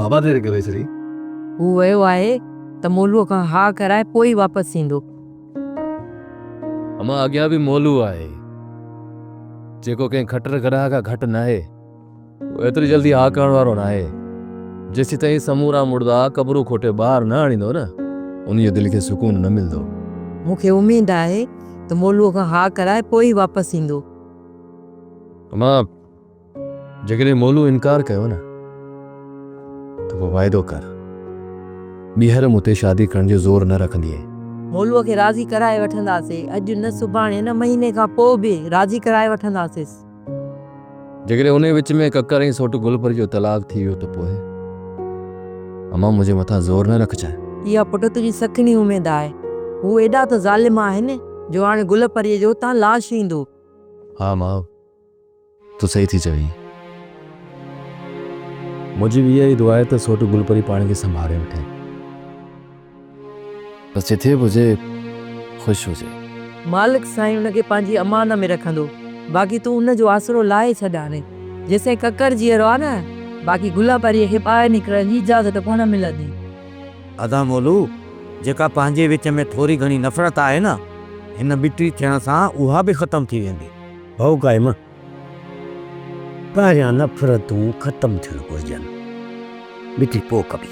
بابا دير ڪري ڇڏي. هو ويو آهي ته مولوء کان ها ڪرائي پوء ئي واپس ايندو. امان اڳيان به مولو آهي، جيڪو ڪنهن کٽر گڏاهه کان گهٽ ناهي. هو ايتري جلدي ها ڪرڻ وارو ناهي. جيسيتائين سمورا مڙدا قبرون کوٽي ٻاهر نه آڻيندو نه، ان جي دل کي سڪون نه ملندو. مون کي اميد آهي ته مولوء کان ها ڪرائي پوء ئي واپس ايندو. امان، جيڪڏهن مولوء انڪار ڪيو نه ته پوء واعدو ڪر، ٻيهر مون تي شادي ڪرڻ جو زور نه رکندينء. مولوء کي راضي ڪرائي وٺنداسين. اڄ نه سڀاڻي نه مهيني کان پوء به راضي ڪرائي وٺنداسينس. جيڪڏهن انهيء وچ ۾ ڪڪر ۽ سوٽ گل پري جو طلاق ٿي ويو ته پوء؟ امان منهنجي مٿان زور نه رکجانء. اها پٽ تنهنجي سکڻي اميد آهي. هو ايڏا ته ظالم آهن جو هاڻي گل پريء جو اتان لاش ايندو. ها ماء، تون صحيح ٿي چوين. منهنجي به اها ئي دعا آهي ته سوٽ گل پري پاڻ کي سنڀالي وٺي. بس جٿي به هجي خوش هجي. مالڪ سائين ان کي پنهنجي امان ۾ رکندو. باقي تون ان جو آسرو لاهي ڇڏ هاڻي. جيسين ڪڪر جيئرو آ نه، باقي گل پريء کي ٻاهر نڪرڻ جي اجازت ڪونه ملندي. ادا مولو، جيڪا پنهنجي وچ ۾ ٿوري گهڻي نفرت آهي نه، هن ٻٽي ٿيڻ سان اها به ختم ٿي ويندي. ڀائو قائم، پهريان نفرتون ختم ٿيڻ گهرجن، مٺي پوء ڪبي.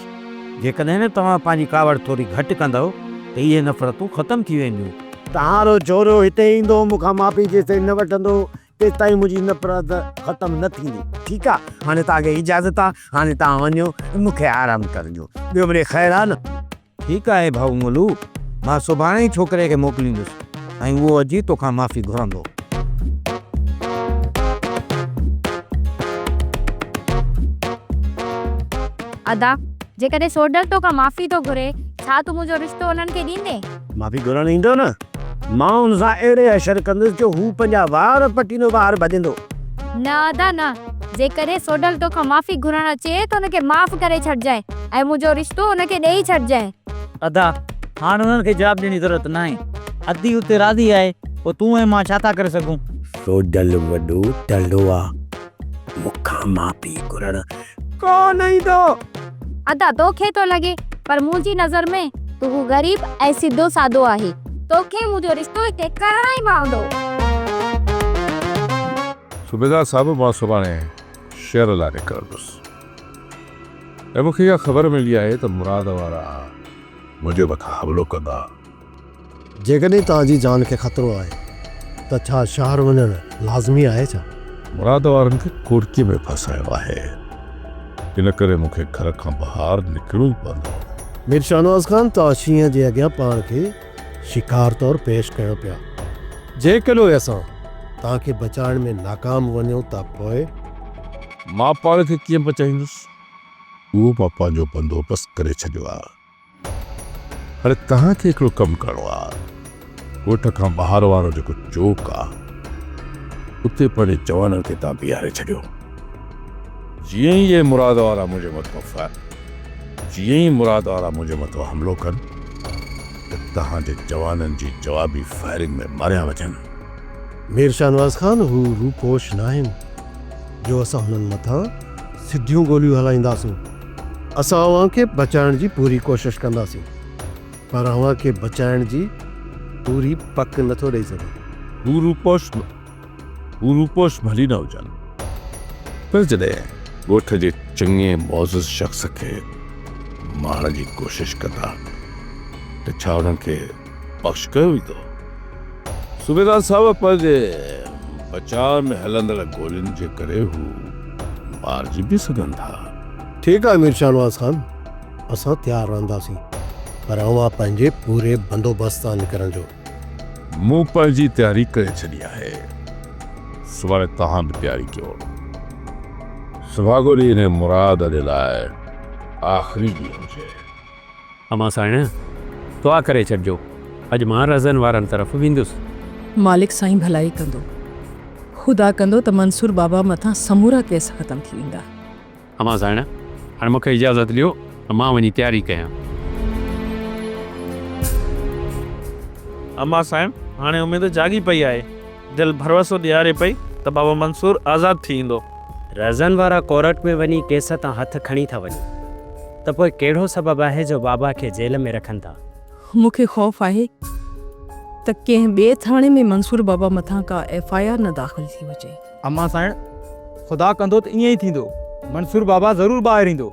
جيڪڏهن توهان پنهنجي ڪاوڙ ٿوري گهٽ ڪندؤ ته اهي نفرتون ختم ٿي وينديون. توهان رو ڇورو هتي ايندو، مون کان معافي جيستائين نه وٺندو، تيستائين منهنجي نفرت ختم نه ٿيندي. ٺيڪ آ، هاڻي توهان کي اجازت آ، هاڻي توهان وڃو، مون کي آرام ڪرڻ ڏيو. ٻيو مڙئي خير آ نه؟ ٺيڪ آهي ڀائو مولو، مان سڀاڻي ئي ڇوڪري کي موڪليندس ۽ اهو اچي توکان معافي گهرندو. ادا، جيڪڏهن سوڍل توکان معافي ٿو گهري، ڇا تون منهنجو رشتو انهن کي ڏيندين؟ معافي گهرڻ ايندو نه، مان ان سان اهڙي حشر ڪندس جو هو پنهنجا وار پٽيندو ٻاهر ڀڄندو. نه ادا نه، جيڪڏهن سوڍل توکان معافي گهرڻ اچي ته ان کي معاف ڪري ڇڏجانء ۽ منهنجو رشتو ان کي ڏيئي ڇڏجانء. ادا، هاڻ انهن کي جواب ڏيڻ جي ضرورت ناهي. ادي اتي راضي آهي، پوء تون ۽ مان ڇا ٿا ڪري سگهون؟ سوڍل وڏو ٽلو آ، مون کان معافي گهرڻ ڪونه ايندو. ادا، توکي ٿو لڳي، پر منهنجي نظر ۾ ته هو غريب ۽ سڌو سادو آهي. توکي منهنجو رشتو هتي ڪرڻو ئي پوندو. صوبيدار صاحب، مان سڀاڻي شهر لاء نڪرندس ۽ مون کي اها خبر ملي آهي ته مراد وارا منهنجي مٿان حملو ڪندا. جيڪڏهن توهان جي جان کي خطرو آهي ته ڇا شهر وڃڻ لازمي آهي ڇا؟ مراد وارن کي ڪوڙڪي ۾ ڦاسايو آهي، ان ڪري مون کي گهر کان ٻاهر نڪرڻو ئي پوندو. مير شاهنواز خان، توهان شينهن جي اڳيان پاڻ کي شڪار طور پيش ڪيو پيا. جيڪڏهن اسان توهان کي بچائڻ ۾ ناڪام وڃون ته پوء؟ مان پاڻ کي ڪيئن بچائيندس؟ اهو مان پنهنجو بندوبست ڪري ڇڏيو آهي. هاڻي توهان کي هڪڙو ڪم ڪرڻو آهي. ڳوٺ کان ٻاهر وارو جيڪو چوڪ آهي، اتي پنهنجي جوانن کي توهان بيهاري ڇڏيو. جيئن ئي اهي مراد وارا منهنجي مٿان فائر، جيئن ئي مراد وارا منهنجي مٿان حملو ڪن ته توهان جي جوانن جي جوابي فائرنگ ۾ ماريا وڃن. مير شاهنواز خان، هو روپوش ناهن جو اسان هنن مٿان سڌيون گوليون هلائينداسون. اسان اوهان کي بچائڻ جي پوري ڪوشش ڪنداسين پر اوهان کي بچائڻ جي پوري پڪ نٿو ڏئي سگهان. هو روپوش هو روپوش ڀلي نه هجن پر جڏهن ڳوٺ جي چڱي معزز شخص کي مارڻ جي ڪوشش ڪندا ته ڇا انهن کي بخش ڪيو ويندو؟ صوبيدار صاحب پنهنجي بچاء ۾ هلندڙ گولين جي ڪري هو مارجي به سگهن ٿا. ٺيڪ آهي مير شاهنواز خان، اسان تيار رهنداسين، پر اوهان پنهنجي پوري بندوبست سان نڪرڻ جو. مون پنهنجي تياري ڪري ڇڏي آهي. سڀاڻي توهان به تياري ڪيو. سڀاڳو ڏينهن انهيء مراد جي لاء آخري ڏينهن هجي. امان سائڻ، دعا ڪري ڇڏجو، اڄ مان رهزن وارن طرف ويندس. مالڪ سائين ڀلائي ڪندو. خدا ڪندو ته منصور بابا مٿان سمورا ڪيس ختم ٿي ويندا. امان سائڻ، هاڻي مون کي اجازت ڏيو ته مان وڃي تياري ڪيان. امان سائڻ، هاڻي اميد جاڳي پئي آهي. دل ڀروسو ڏياري پئي ته بابا منصور آزاد ٿي ايندو. رهزن وارا ڪورٽ ۾ وڃي ڪيس تان هٿ کڻي ٿا وڃن. ته پوء ڪهڙو سبب آهي جو بابا کي جيل ۾ رکن ٿا؟ مون کي خوف آهي ته ڪنهن ٻئي ٿاڻي ۾ منصور بابا مٿان ڪا ايف I R نه داخل ٿي هجي. امان سائڻ، خدا ڪندو ته ائين ئي ٿيندو. منصور بابا ضرور ٻاهر ايندو.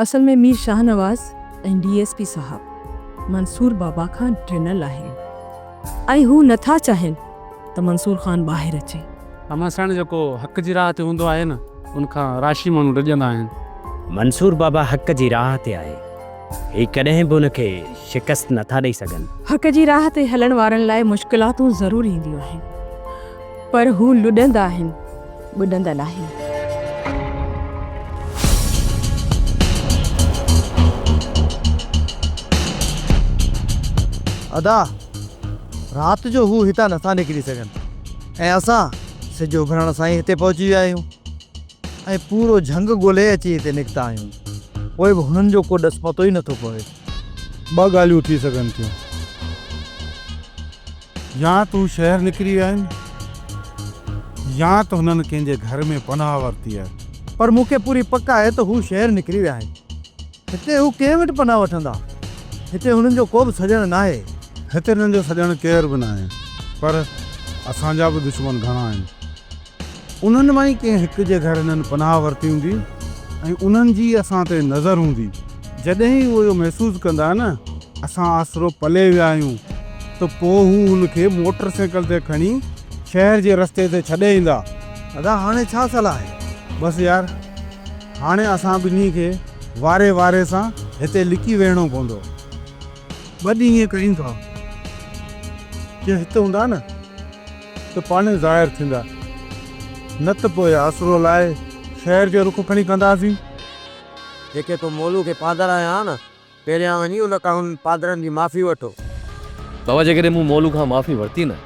اصل ۾ Mir Shahnawaz ۽ D S P صاحب منصور بابا کان ڊنل آهن ۽ هو نٿا چاهين ته منصور خان ٻاهر اچي. امان سائڻ جيڪو حق جي راهه تي هوندو آهي نه ان کان راشي ماڻهو ڊڄندا آهن. منصور بابا حق جي راهه تي آهي. هي ڪڏهن به ان کي شڪست نٿا ڏئي سگهن. حق جي راهه تي هلڻ وارن لاء مشڪلاتون ضرور اينديون آهن پر هو لڏندا آهن ٻڏندا ناهن. ادا! رات جو هو هتان نٿا نڪري سگهن ۽ اسان سج اڀرڻ سان ئي هتي پهچي ويا آهيون ۽ پورو جهنگ ڳولهي اچي هتي نڪتا آهيون پوء به هنن جو ڪو ڏس پتو ئي نٿو پوي. ٻه ڳالهيون ٿي سگهن ٿيون. يا ته هو شهر نڪري ويا آهن يا ته هنن ڪنهن جي گهر ۾ پناهه ورتي آهي. پر مون کي پوري پڪ آهي ته هو شهر نڪري ويا آهن. هتي هو ڪنهن وٽ پناهه وٺندا؟ هتي هنن جو ڪو به سڄڻ ناهي. هتي هنن جو سڄڻ ڪير به ناهي، پر اسان جا به دشمن گهڻا آهن. انهن مان ئي ڪنهن هڪ جي گهر هنن پناهه ورتي هوندي ۽ انهن جي ئي اسان تي نظر هوندي. جڏهن ئي هو اهو محسوس ڪندا نه اسان آسرو پلي ويا آهيون ته پوء هو هن کي موٽر سائيڪل تي کڻي شهر جي رستي تي ڇڏي ايندا. ادا هاڻي ڇا صلاح آهي؟ بس يار هاڻي اسان ٻنهي کي واري واري سان هتي لڪي ويهڻو پوندو. ٻه ڏينهن ائين ڪيون ٿا. جي هت هوندا نه ته پاڻهي ظاهر ٿيندا. نه ته پوء آسرو لاهي شهر جو رخ کڻي ڪنداسين. جيڪي تو مولو کي پادر هنيا نه، پهريان وڃي ان کان انهن پادرن جي معافي وٺو. بابا جيڪڏهن مون مولو کان معافي ورتي نه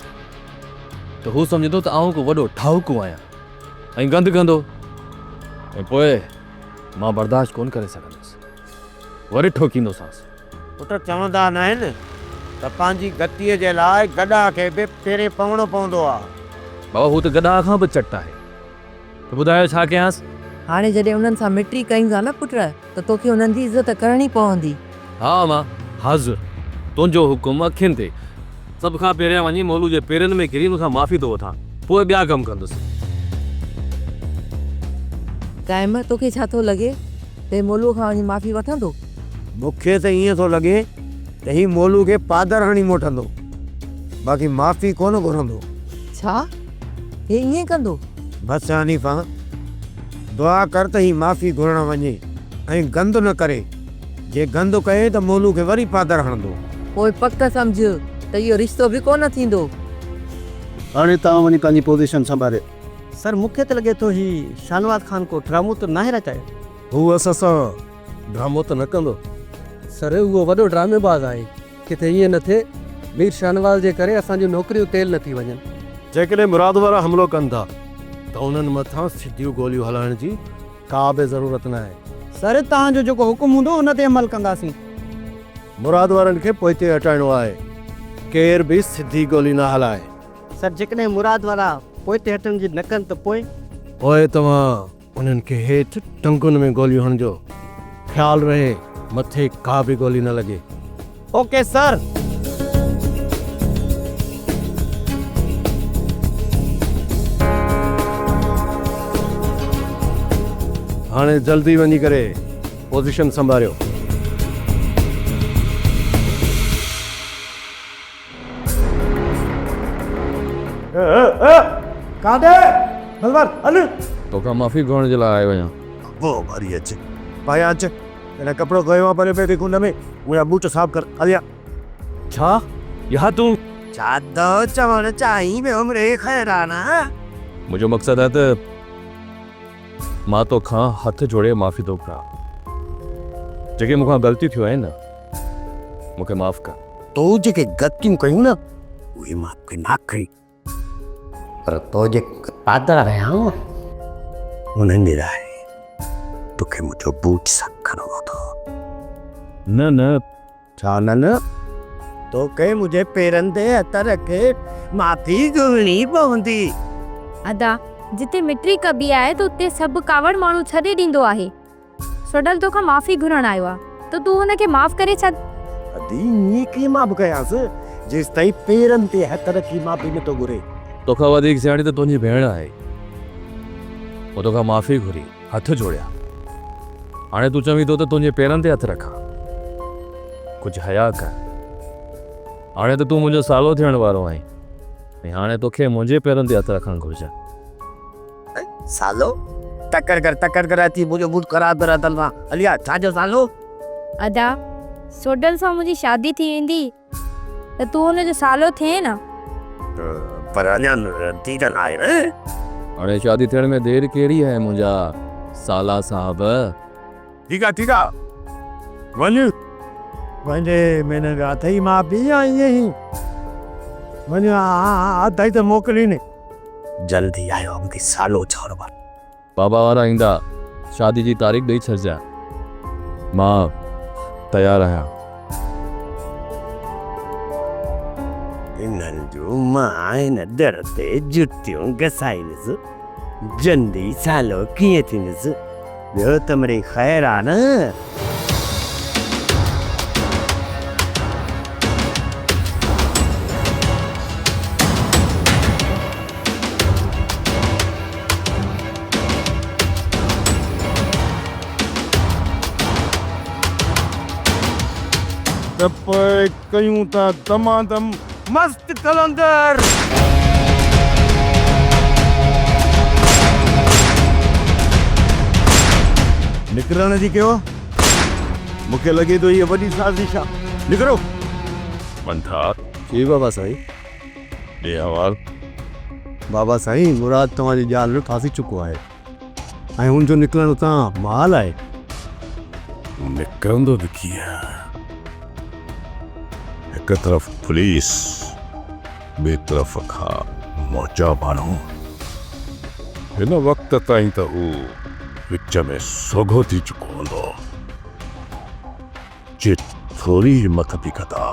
ته هو سمجهندو ته آئون ڪو وڏو ٺاهوڪو آهيان ۽ گند ڪندو ۽ پوء مان برداشت ڪونه ڪري سگهندس. وري ٺوڪيندوسانس. پٽ چوندا ناهن ته پنهنجي گتيء جي لاء گڏهه کي به پيرين پوڻو پوندو آ. بابا هو ته گڏهه کان به چٽ آهي. ته ٻڌايو ڇا ڪيانس؟ هاڻي جڏهن انهن سان مٽي ڪيون ٿا نه پٽ ته توکي انهن جي عزت ڪرڻي پوندي. ها امان حاضر، تنهنجو حڪم اکين تي. سڀ کان پهريان وڃي مولو جي پيرن ۾ ڪري ان کان معافي ٿو وٺان، پوء ٻيا ڪم ڪندس. قائم، توکي ڇا ٿو لڳي ته هي مولوء کان وڃي معافي وٺندو؟ مون کي ته ائين ٿو لڳي ته هي مولو کي پادر هڻي موٽندو، باقي معافي ڪونه گهرندو. ڇا؟ هي ائين ڪندو؟ بس حنيفه، دعا ڪر ته هي معافي گهرڻ وڃي ۽ گند نه ڪري. جي گند ڪيائين ته مولو کي وري پادر هڻندو. پوء پڪ سمجهه ته اهو رشتو به ڪونه ٿيندو. هاڻي توهان وڃي پنهنجي پوزيشن سنڀاليو. سر مون کي ته لڳي ٿو هي شاهنواز خان ڪو ڊرامو ته ناهي رچايو. هو اسان سان ڊرامو ته نه ڪندو. سر اهو وڏو ڊرامي باز آهي. ڪٿي ائين نه ٿئي مير شاهنواز جي ڪري اسان جون نوڪريون تيل نه ٿي وڃن. جيڪڏهن مراد وارا حملو ڪن ٿا ته انهن مٿان سڌيون گوليون هلائڻ جي ڪا به ضرورت ناهي. سر توهان جو جيڪو حڪم هوندو ان تي عمل ڪنداسين. مراد وارن کي پوئتي هٽائڻو آهي. ڪير به سڌي گولي نه هلائي. سر جيڪڏهن مراد وارا پوئتي هٽڻ جي نه ڪن ته پوء؟ پوء توهان انهن کي هيٺ ٽنگن ۾ گوليون هڻجو. خيال رهي مٿي ڪا به گولي نه لڳي. Okay sir. هاڻي جلدي وڃي ڪري پوزيشن سنڀاريو. ڪاڏي هل هل. توکان معافي گهرڻ جي لاء آيو آهيان. پوء وري اچ. پايان اچ. هن ڪپڙو ڪيو آ پري پئي ڪنڊ ۾. منهنجا بوٽ صاف ڪر. هليا. ڇا؟ يا تون. ڇا ٿو چوڻ چاهين پيو مڙئي خير آ نه؟ منهنجو مقصد آهي ته مان توکان هٿ جوڙي معافي ٿو گهران. جيڪي مون کان غلطيون ٿيون آهن نه، مون کي معاف ڪر. تو جيڪي غلطيون ڪيون نه، اهي مان توکي معاف ڪيون. پر تو جيڪي پادر هنيا انهن جي لاء توکي منهنجو بوٽ صاف ڪرڻو پوندو. نه نه. ڇا نه نه؟ توکي منهنجي پيرن تي هٿ رکي معافي گهرڻي پوندي. ادا، جتي مٽري ڪبي آهي ته اتي سڀ ڪاوڙ ماڻهو ڇڏي ڏيندو آهي. سوڍل توکان معافي گهرڻ آيو آ ته تون هن کي معاف ڪري ڇڏ. ادي ائين ڪيئن معاف ڪيانس، جيستائين پيرن تي هٿ رکي معافي نه ٿو گهري. توکان وڌيڪ سياڻي ته تنهنجي ڀيڻ آهي. مون توکان معافي گهري، هٿ جوڙيا. هاڻي تون چوين ٿو ته تنهنجي پيرن تي هٿ رکان. ڪجهه حياء ڪر. هاڻي ته تون منهنجو سالو ٿيڻ وارو آهين ۽ هاڻي توکي منهنجي پيرن تي هٿ رکڻ گهرجن. سالو؟ تڪڙ ڪر تڪڙ ڪر اچي منهنجو موڊ خراب ڪر ادل سان هلي آ ڇا جو سالو؟ ادا سوڍل سان منهنجي شادي ٿي ويندي ته تون هن جو سالو ٿئين نه. پر اڃا ٿي ته ناهي نه. هاڻي شادي ٿيڻ ۾ دير ڪهڙي آهي منهنجا سالا صاحب. ٺيڪ آ ٺيڪ آ وڃ. وڃي مهينن کان اٿئي معافي يا ائين ئي وڃ اٿئي ته موڪلين. جلدي آيو مونکي سالو چوڻ وارو. بابا وارا ايندا شادي جي تاريخ ڏئي ڇڏجان مان تيار آهيان. انهن جون مان هن در تي جتيون گسائيندس. جلدي سالو ڪيئن ٿيندس. ٻيو ته مڙئي خير آ نه. ته پوء ڪيون ٿا دمادم مست قلندر. نڪرڻ جي ڪيو؟ مون کي لڳي ٿو هيء وڏي سازش آ. نڪرو. منٺار. جي بابا سائين. ڏي احوال. بابا سائين، مراد توهان جي ڄال ۾ ڦاسي چڪو آهي ۽ هن جو نڪرڻ اتان محال آهي. نڪرندو به ڪيئن؟ هڪ طرف پوليس، ٻئي طرف کان منهنجا ماڻهو. هن وقت تائين ته هو وچ ۾ سوگهو ٿي چڪو هوندو. جي ٿوري همت به ڪندا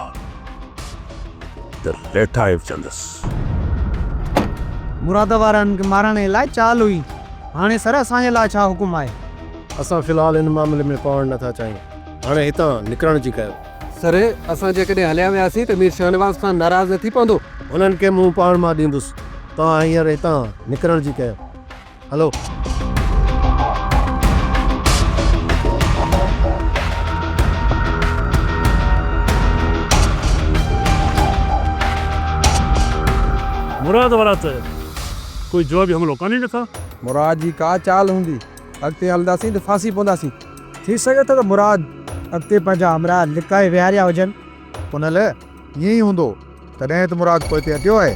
ته ليٽائي وجهندس. مراد وارن کي مارڻ لاء چال هئي. هاڻي سر اسان جي لاء ڇا حڪم آهي؟ اسان في الحال ان معاملي ۾ پوڻ نه ٿا چاهيون. هاڻي هتان نڪرڻ جي ڪيو. سر اسان جيڪڏهن هليا وياسين ته مير شاهنواز خان ناراض نه ٿي پوندو؟ هنن کي منهن پاڻ مان ڏيندس. توهان هينئر هتان نڪرڻ جي ڪيو. هلو. مراد وارا ته ڪوئي جوابي حملو ڪانه ڏٺا. مراد جي ڪا چال هوندي. اڳتي هلنداسين ته ڦاسي پونداسين. ٿي سگهي ٿو ته مراد اڳتي پنهنجا همراهه لڪائي ويهاريا هجن. پنهل، ائين ئي هوندو. تڏهن ته مراد پوئتي هٽيو آهي.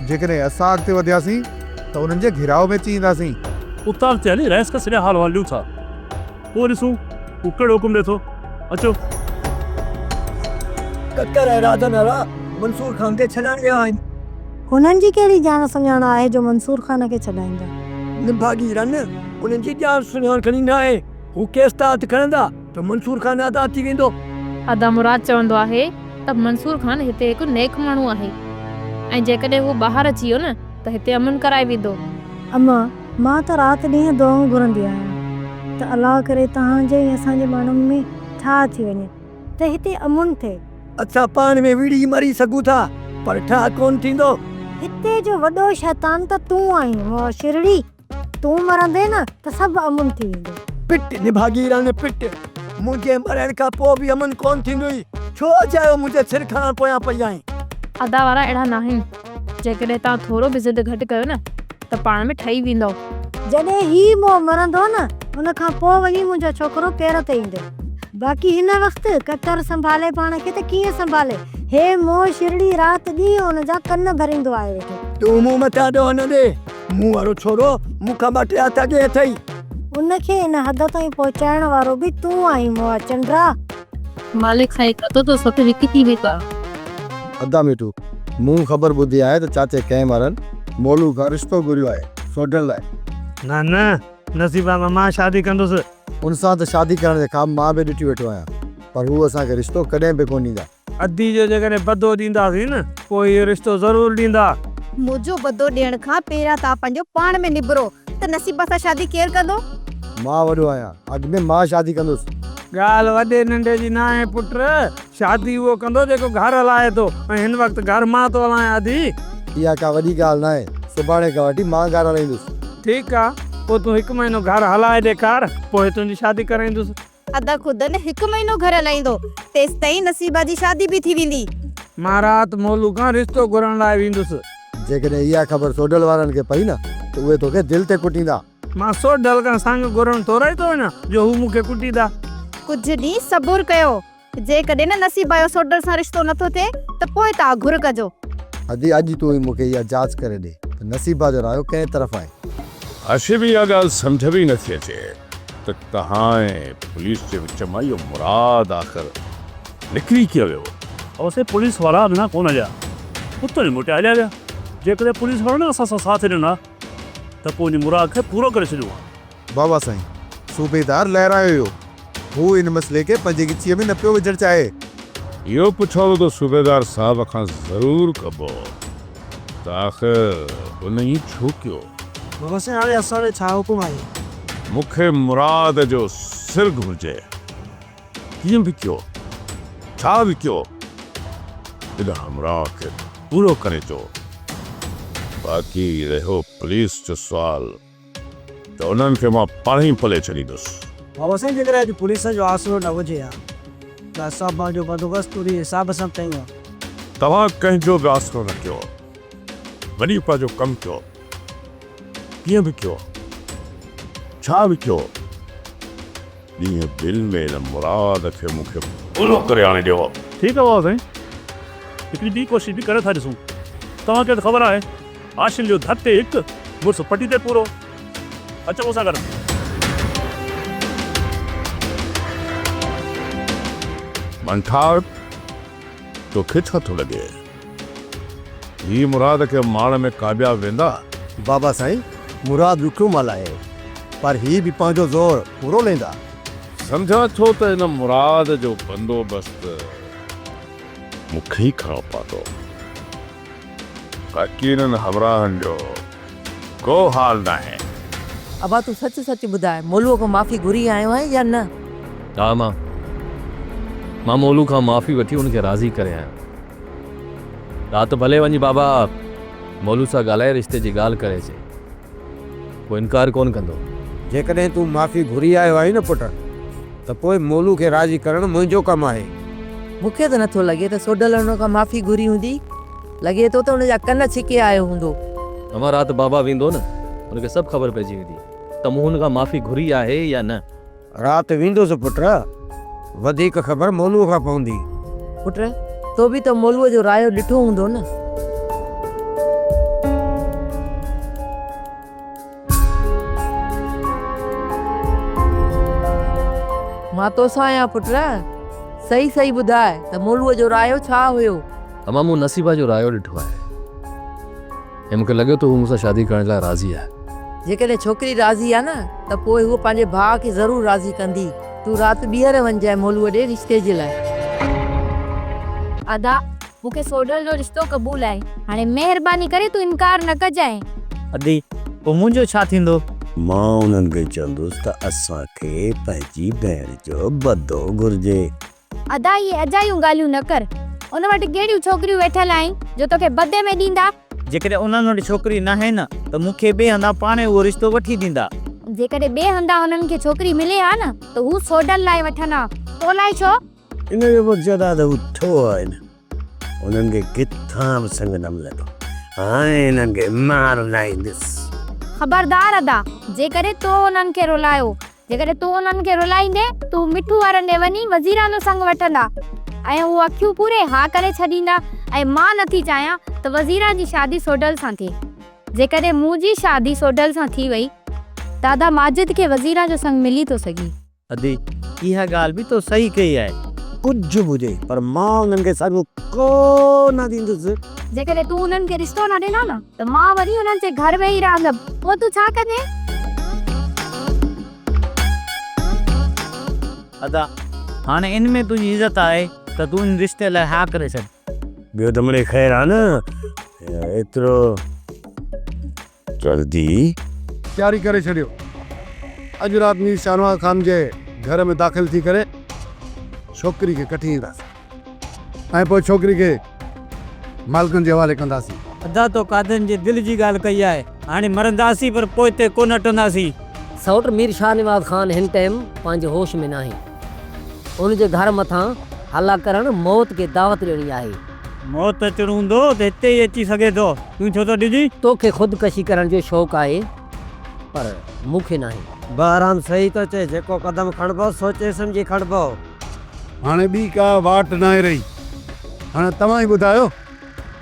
جيڪڏهن اسان اڳتي وڌياسين ته انهن جي گهيراء ۾ اچي اينداسين. اوطاق تي هلي رئيس کان سڄا حال احوال ڏيون ٿا. پوء ڏسون هو ڪهڙو حڪم ڏئي ٿو. اچو. ڪڪر ۽ راڌن وارا منصور خان کي ڇڏائڻ ويا آهن. هنن جي ڪهڙي ڄاڻ سڃاڻ آهي جو منصور خان کي ڇڏائيندا. نڀاڳي رن، انهن جي ڄاڻ سڃاڻ کڻي ناهي. هو ڪيس تان هٿ کڻندا ته منصور خان آزاد ٿي ويندو. ادا مراد چوندو آهي ته منصور خان هتي هڪ نيڪ ماڻهو آهي ۽ جيڪڏهن هو ٻاهر اچي ويو نه ته هتي امن ڪرائي ويندو. اما، مان ته رات ڏينهن دعائون گهرندي آهيان ته الله ڪري توهان جي ۽ اسان جي ماڻهن ۾ ٺاهه ٿي وڃي ته هتي امن ٿئي. اسان پاڻ ۾ وڙهي مري سگهون ٿا پر ٺاهه ڪونه ٿيندو. هتي جو وڏو شيطان ته تون آهين، معاشرڙي! تون مرندين نه ته سڀ امن ٿي ويندو. پٽ نڀاڳي رن پٽ، منهنجي مرڻ کان پوء به امن ڪونه ٿيندوئي، ڇو اجايو منهنجي سر کڻڻ پويان پئي آهين. ادا وارا اهڙا ناهن، جيڪڏهن توهان ٿورو به ضد گهٽ ڪيو نه ته پاڻ ۾ ٺهي ويندؤ. جڏهن هي مئو مرندو نه ان کان پوء وڃي منهنجو ڇوڪرو پير تي ايندو. باقي هن وقت ڪڪر سنڀالي پاڻ کي ته ڪيئن سنڀالي، هي مئو شرڙي رات ڏينهن ان جا ڪن ڀريندو آهي ويٺو. تون مون مٿان ڏوهه نه ڏي. مون وارو ڇورو مون کان ٻه ٽي هٿ اڳي اٿئي. ان کي ان حد تائين پهچائڻ وارو به تون آهين مئا چنڊا. مالڪ سائين ڪتو ته سڀ هڪ ٿي ويندا. ادا مٺو، مون خبر ٻڌي آهي ته چاچي ڪنهن وارن مولو کان رشتو گهريو آهي سوڍل لاء. نه نه نصيبا سان مان شادي ڪندس. ان سان ته شادي ڪرڻ جي خواب مان به ڏٺي ويٺو آهيان پر هو اسان کي رشتو ڪڏهن به ڪونه ڏيندا. ادي جو جيڪڏهن بدو ڏينداسين نه پوء اهو رشتو ضرور ڏيندا. منهنجو بدو ڏيڻ کان پهريان توهان پنهنجو پاڻ ۾ نبرو ته نصيبه سان شادي ڪير ڪندو؟ مان وڏو آهيان، اڳ ۾ مان شادي ڪندس. ڳالهه وڏي ننڍي جي ناهي پٽ، شادي اهو ڪندو جيڪو گهر هلائي ٿو ۽ هن وقت گهر مان ٿو هلايان ادي. اها ڪا وڏي ڳالهه ناهي، سڀاڻي کان وٺي مان گهر هلائيندس. ٺيڪ آ، پوء تون هڪ مهينو گهر هلائي ڏيکار، پوء تنهنجي شادي ڪرائيندس. ادا خدن هڪ مهينو گهر هلائيندو، تيستائين نصيبه جي شادي به ٿي ويندي. مان رات مولو کان رشتو گهرڻ لاء ويندس. جيڪڏهن اها خبر سوڍل وارن کي پئي نه ته اهي توکي دل تي ڪٽيندا. مان سوڍل کان سڱ گهرڻ ٿورائي ٿو وڃان جو هو مون کي ڪٽيندا. ڪجهه ڏينهن صبر ڪيو، جيڪڏهن نصيبه جو سوڍل سان رشتو نٿو ٿئي ته پوء توهان گهر ڪجو. ادي اڄ تون ئي مون کي اها جاچ ڪري ڏي ته نصيبه جو رايو ڪنهن طرف آهي. هاشم اها ڳالهه سمجهه ۾ ئي نٿي اچي ته توهان ۽ پوليس جي وچ مان اهو مراد آخر نڪري ڪيئن ويو؟ اوسي پوليس وارا اڳنا ڪونه هليا، اتان ئي موٽيا هليا ويا. جيڪڏهن پوليس وارن اسان سان ساٿ ڏنو ها ته پوء ان مراد کي پورو ڪري ڇڏيون ها. بابا سائين، صوبيدار لهرايو ويو. هو ان مسئلي کي پنهنجي ڳچيء ۾ نه پيو وجهڻ چاهي. اهو پڇاڻو ته صوبيدار صاحب کان ضرور ڪبو ته آخر هن ائين ڇو ڪيو؟ بابا سائين، هاڻي اسان ڏي ڇا حڪم آهي؟ مون کي مراد جو سر گهرجي. ڪيئن به ڪيو، ڇا به ڪيو، ان همراهه کي پورو ڪري اچو. باقي رهيو پوليس جو سوال. ته انهن کي مان پاڻهي پلي ڇڏيندس. بابا سائين جيڪڏهن اڄ پوليس جو آسرو نه هجي ها ته اسان پنهنجو بندوبست انهي حساب سان ڪيون ها. توهان ڪنهن جو به آسرو نه ڪيو. وڃي پنهنجو ڪم ڪيو. ڪيئن به ڪيو. ڇا به ڪيو. ڏينهن ٻن ۾ ان مراد کي مون کي پورو ڪري آڻي ڏيو. ٺيڪ آهي بابا سائين. هڪڙي ٻي ڪوشش به ڪري ٿا ڏسون. توهان کي ته خبر آهي هاشم جو ڌڪ تي هڪ، مڙس پٽي تي پورو. اچ مون سان گڏ. منٺار، توکي ڇا ٿو لڳي؟ هي مراد کي ماڻ ۾ ڪامياب ويندا؟ بابا سائين، مراد ڏکيو مال آهي، پر هي به پنهنجو زور پورو ليندا. سمجهان ٿو ته ان مراد جو بندوبست مون کي ئي ڪرڻو پوندو. باقي انهن همراهن جو ڪو حال ناهي. ابا تون سچ سچ ٻڌاء مولوء کان معافي گهري آيو آهين يا نه؟ ها امان، مان مولوء کان معافي وٺي ان کي راضي ڪري آيو آهيان. رات ڀلي وڃي بابا مولوء سان ڳالهائي رشتي جي ڳالهه ڪري اچي. هو انڪار ڪونه ڪندو. جيڪڏهن تون معافي گهري آيو آهين نه پٽ ته پوء مولوء کي راضي ڪرڻ منهنجو ڪم آهي. مون کي ته نٿو لڳي ته سوڍل هن کان معافي گهري هوندي. لڳي ٿو ته هن جا ڪن ڇڪي آيو هوندو. امان رات بابا ويندو نه هن کي سڀ خبر پئجي ويندي ته مون هن کان معافي گهري آهي يا نه. رات ويندس پٽ، وڌيڪ خبر مولوء کان پوندي. پٽ، تو به ته مولوء جو رايو ڏٺو هوندو نه؟ مان توسان آهيان پٽ، صحيح صحيح ٻڌاء ته مولوء جو رايو ڇا هيو؟ امان مون نصيبه جو رايو ڏٺو آهي ۽ مون کي لڳي ٿو هو مون سان شادي ڪرڻ لاء راضي آهي. جيڪڏهن ڇوڪري راضي آهي نه ته پوء هوء پنهنجي ڀاء کي ضرور راضي ڪندي. تون رات ٻيهر وڃجانء مولوء ڏي رشتي جي لاء. ادا، مون کي سوڍل جو رشتو قبول آهي. هاڻي مهرباني ڪري تون انڪار نه ڪجانء. ادي، پوء منهنجو ڇا ٿيندو؟ مان انهن کي چوندس ته اسان کي پنهنجي ڀيڻ جو بدو گهرجي. ادا اهي اجايون ڳالهيون نه ڪر. ان وٽ ڪهڙيون ڇوڪريون ويٺل آهن جو توکي بدي ۾ ڏيندا. جيڪڏهن انهن وٽ ڇوڪري ناهي نه ته مون کي ٻئي هنڌان پاڻهي اهو رشتو وٺي ڏيندا. جيڪڏهن ٻئي هنڌان انهن کي ڇوڪري ملي ها نه ته هو سوڍل لاء وٺن ها، تو لاء ڇو؟ ان جو مقصد آهي ته هو ٺوهه آهن، انهن کي ڪٿان به سڱ نه ملندو. هاڻي انهن کي مان رلائيندس. خبردار ادا، جيڪڏهن تو انهن کي رلايو جيڪڏهن تون انهن کي رلائيندين ته هو مٺو وارن ڏي وڃي وزيرانو سڱ وٺندا ۽ هو اکيون پوري ها ڪري ڇڏيندا ۽ مان نٿي چاهيان ته وزيران جي شادي سوڍل سان ٿئي. جيڪڏهن منهنجي شادي سوڍل سان ٿي وئي ته ادا ماجد کي وزيران جو سڱ ملي ٿو سگهي. ادي، اها ڳالهه به تو صحيح ڪئي آهي. ڪجهه به هجي پر مان انهن کي سڱ ڪو نه ڏيندس. جيڪڏهن تون انهن کي رشتو نه ڏنو نه ته مان وري انهن جي گهر ويهي رهندم، پوء تون ڇا ڪندين؟ ادا، هاڻي ان ۾ تنهنجي عزت آهي ته تون ان رشتي لاء ها ڪري ڇڏ. ٻيو ته مڙئي خير آ نه، ايترو جلدي؟ تياري ڪري ڇڏيو. اڄ رات مير شاهنواز خان جي گهر ۾ داخل ٿي ڪري ڇوڪري کي ڪٺي اينداسين ۽ پوء ڇوڪري کي مالڪن جي حوالي ڪنداسين. ادا تو قادن جي دل جي ڳالهه ڪئي آهي. هاڻي مرنداسين پر پوئتي ڪونه هٽنداسين. سئوٽ مير شاهنواز خان هن ٽائيم پنهنجي هوش ۾ ناهي. ان جي گهر مٿان هلا ڪرڻ موت کي دعوت ڏيڻي آهي. موت اچڻو هوندو ته هتي ئي اچي سگهي ٿو. تون ڇو ٿو ڊڄين؟ توکي خودڪشي ڪرڻ جو شوق آهي پر مون کي ناهي. بهرام صحيح ٿو چئي، جيڪو قدم کڻبو سوچي سمجهي کڻبو. هاڻي ٻي ڪا واٽ ناهي رهي. هاڻي توهان ئي ٻڌايو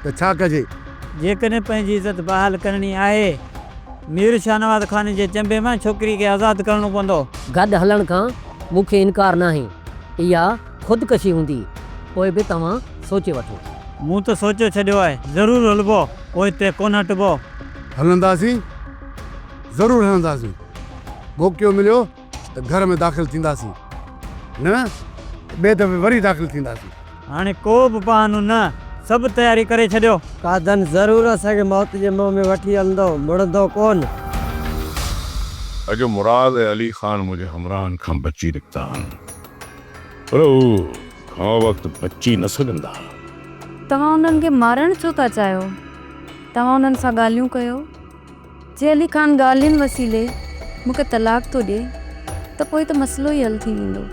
ته ڇا ڪجي؟ جيڪڏهن پنهنجي عزت بحال ڪرڻي آهي، مير شاهنواز خان جي چنبي مان ڇوڪري کي آزاد ڪرڻو پوندو. گڏ هلڻ کان مون کي انڪار ناهي. اها خودڪشي هوندي. پوء به توهان سوچي وٺو. مون ته سوچي ڇڏيو آهي. ضرور هلبو، پوئتي ڪونه هٽبو. هلنداسين، ضرور هلنداسين. موقعو مليو ته گهر ۾ داخل ٿينداسين، نه ته ٻئي دفعي وري داخل ٿينداسين. هاڻي ڪو به بهانو نه، سڀ تياري ڪري ڇڏيو. قادن ضرور اسان کي موت جي منهن ۾ وٺي هلندو، مڙندو ڪونه. اڄ مراد ۽ علي خان منهنجي همراهن کان بچي نڪتا آهن، پر هو گهڻو وقت بچي نه سگهندا. توهان انهن کي مارڻ ڇو ٿا چاهيو؟ توهان انهن سان ڳالهيون ڪيو. جي علي خان ڳالهين وسيلي مون کي طلاق ٿو ڏئي ته پوء ته مسئلو ئي حل ٿي ويندو.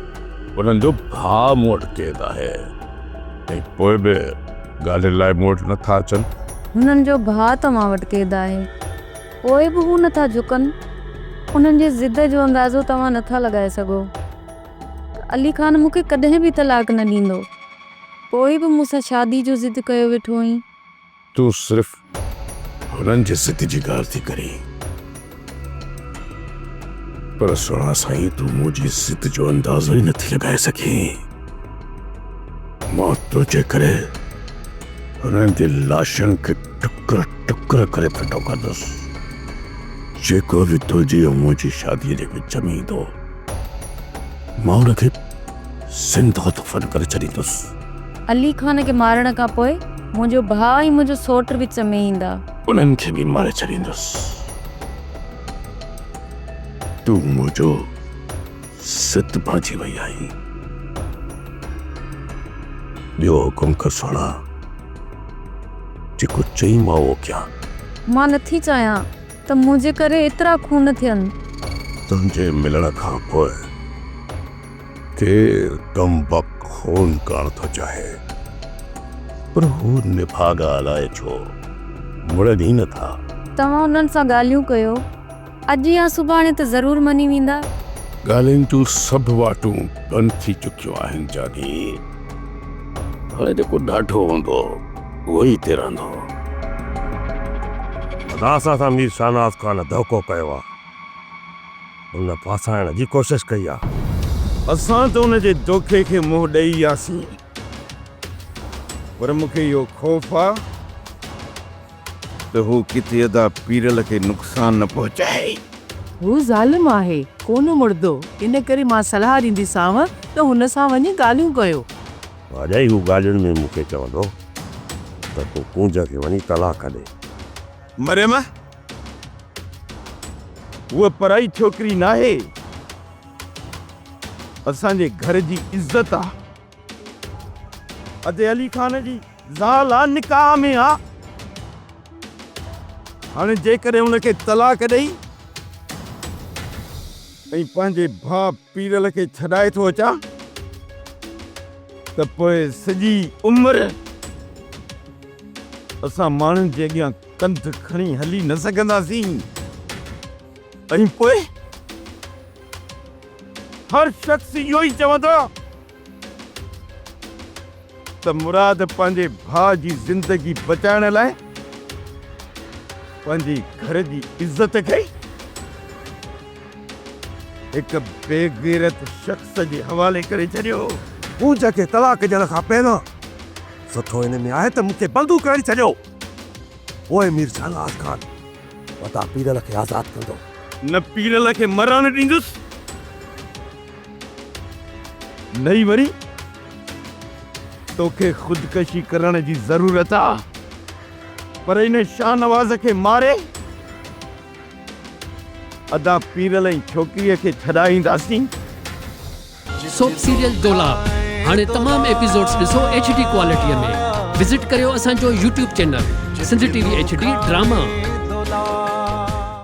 انهن جو ڀاء مون وٽ قيد آهي ۽ پوء به ڳالهين لاء مون وٽ نه ٿا اچن. هنن جو ڀاء توهان وٽ قيد آهي پوء به هو نه ٿا جهڪن. انهن جي ضد جو اندازو توهان نه ٿا لڳائي سگهو ته علي خان مون کي ڪڏهن به طلاق نه ڏيندو. پوء به مون سان شادي جو ضد ڪيو ويٺو آهين. تون صرف هنن جي ضد جي ڳالهه ٿي ڪرين، پر سهڻا سائين تون منهنجي ضد جو اندازو ئي نٿي لڳائي سگهين. مان تنهنجي ڪري هنن جي لاشن کي ٽڪر ٽڪر ڪري ڦٽو ڪندس. جيڪو به تنهنجي ۽ منهنجي شاديء جي وچ ۾ ايندو، مان ان کي زنده دفن ڪري ڇڏيندس. علي خان کي مارڻ کان پوء منهنجو ڀاء ۽ منهنجو سئوٽ وچ ۾ ايندا. انهن کي به ماري ڇڏيندس. تون منهنجو ست بڻجي وئي آهين. ٻيو حڪم ڪر سهڻا، جيڪو چئين مان اهو ڪيان. مان نٿي چاهيان ته منهنجي ڪري ايترا خون ٿين. تنهنجي ملڻ کان پوء ڪير ڪم بخت خون ڪرڻ ٿو چاهي، پر هو نڀاڳا الائي ڇو مڙن ئي نه ٿا. توهان انهن سان ڳالهيون ڪيو، اڄ يا سڀاڻي ته ضرور مڃي ويندا. ڳالهين جون سڀ واٽون بند ٿي چڪيون آهن جاني، هاڻي جيڪو ڏاڍو هوندو اهو ئي هتي رهندو. ادا اسان سان مير شاهنواز خان ڌوڪو ڪيو آ. هن ڦاسائڻ جي ڪوشش ڪئي آ. اسان ته ان جي دوکي کي منهن ڏئي وياسين، پر مون کي اهو خوف آ ته هو ڪٿي ادا پيرل کي نقصان نه پهچائي. هو ظالم آهي، ڪونه مڙندو، ان ڪري مان صلاح ڏينديسانو ته هن سان وڃي ڳالهيون ڪيو. ڀاڄائي هو ڳالهين ۾ مون کي چوندو ته تون ڪونج کي وڃي طلاق ڏي. مريم! هوء پرائي ڇوڪري ناهي، اسان جي گهر جي عزت آ. ادي علي خان جي زال آ، نڪاح ۾ آ. هاڻي جيڪڏهن ان کي طلاق ڏئي ۽ پنهنجي ڀاء پيرل کي ڇڏائي ٿو اچان ته پوء سڄي عمر اسان ماڻهن جي اڳيان ڪنڌ کڻي هلي نه سگهنداسين ۽ پوء هر شخص اهو ئي چوندو ته مراد پنهنجي ڀاء جي زندگي بچائڻ لاء پنهنجي گهر جي عزت کي هڪ بي غيرت شخص جي حوالي ڪري ڇڏيو. پونج کي طلاق ڏيڻ کان پهريان سٺو ان ۾ آهي ته مون کي بندوق هڻي ڇڏيو. پوء مير شاهنواز خان وتان پيرل کي آزاد ڪندو. نه پيرل کي مرڻ ڏيندس، نه ئي وري توکي خودڪشي ڪرڻ جي ضرورت آ، پر ان شاهنواز کي ماري. ادا پيرل ۽ ڇوڪريء کي ڇڏائينداسين. سوپ سيريل دولاب هاڻي تمام ايپيسوڊز ڏسو ايڇ ڊي ڪوالٽي ۾ وزٽ ڪريو اسان جو YouTube channel Sindh T V H D drama.